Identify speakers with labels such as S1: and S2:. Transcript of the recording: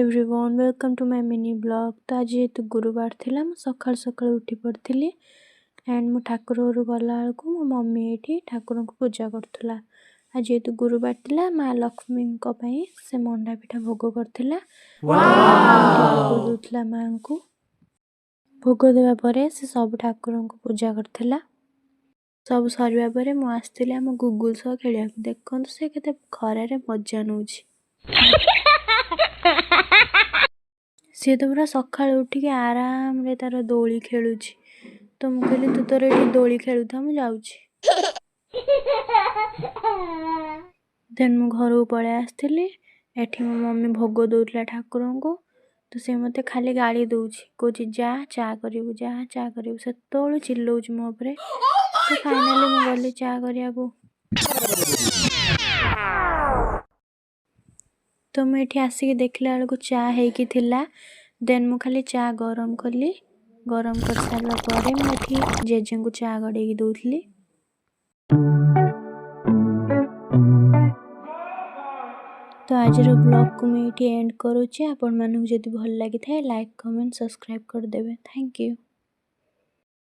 S1: Everyone, welcome to my mini vlog. ତ ଆଜି ଯେହେତୁ ଗୁରୁବାର ଥିଲା, ମୁଁ ସକାଳୁ ସକାଳୁ ଉଠି ପଡ଼ିଥିଲି ଆଣ୍ଡ ମୁଁ ଠାକୁର ଘରୁ ଗଲାବେଳକୁ ମୋ ମମି ଏଇଠି ଠାକୁରଙ୍କୁ ପୂଜା କରୁଥିଲା। ଆଜି ଯେହେତୁ ଗୁରୁବାର ଥିଲା, ମା ଲକ୍ଷ୍ମୀଙ୍କ ପାଇଁ ସେ ମଣ୍ଡା ପିଠା ଭୋଗ କରିଥିଲା। ଭୋଗ ଦେଉଥିଲା ମାଆଙ୍କୁ। ଭୋଗ ଦେବା ପରେ ସେ ସବୁ ଠାକୁରଙ୍କୁ ପୂଜା କରିଥିଲା। ସବୁ ସରିବା ପରେ ମୁଁ ଆସିଥିଲି ଆମ ଗୁଗୁଲ ସହ ଖେଳିବାକୁ। ଦେଖନ୍ତୁ ସେ କେତେ ଖରାରେ ମଜା ନେଉଛି। ସିଏ ତ ପୁରା ସକାଳୁ ଉଠିକି ଆରାମରେ ତାର ଦୋଳି ଖେଳୁଛି। ତ ମୁଁ କହିଲି, ତୁ ତୋର ଏଠି ଦୋଳି ଖେଳୁଥା, ମୁଁ ଯାଉଛି। ଦେନ୍ ମୁଁ ଘରକୁ ପଳେଇ ଆସିଥିଲି। ଏଠି ମୋ ମମି ଭୋଗ ଦେଉଥିଲା ଠାକୁରଙ୍କୁ, ତ ସେ ମୋତେ ଖାଲି ଗାଳି ଦେଉଛି, କହୁଛି ଯା ଚା କରିବୁ, ଯା ଚା କରିବୁ। ସେତେବେଳୁ ଚିଲଉଛି ମୋ ଉପରେ। ତ ଫାଇନାଲି ମୁଁ ଗଲି ଚା କରିବାକୁ। ତ ମୁଁ ଏଠି ଆସିକି ଦେଖିଲା ବେଳକୁ ଚା ହେଇକି ଥିଲା। ଦେନ୍ ମୁଁ ଖାଲି ଚା ଗରମ କଲି। ଗରମ କରିସାରିଲା ପରେ ମୁଁ ଏଠି ଜେଜେଙ୍କୁ ଚା ଗଡ଼େଇକି ଦେଉଥିଲି। ତ ଆଜିର ବ୍ଲଗ୍କୁ ମୁଁ ଏଇଠି ଏଣ୍ଡ କରୁଛି। ଆପଣମାନଙ୍କୁ ଯଦି ଭଲ ଲାଗିଥାଏ, ଲାଇକ୍, କମେଣ୍ଟ, ସବସ୍କ୍ରାଇବ୍ କରିଦେବେ। Thank you.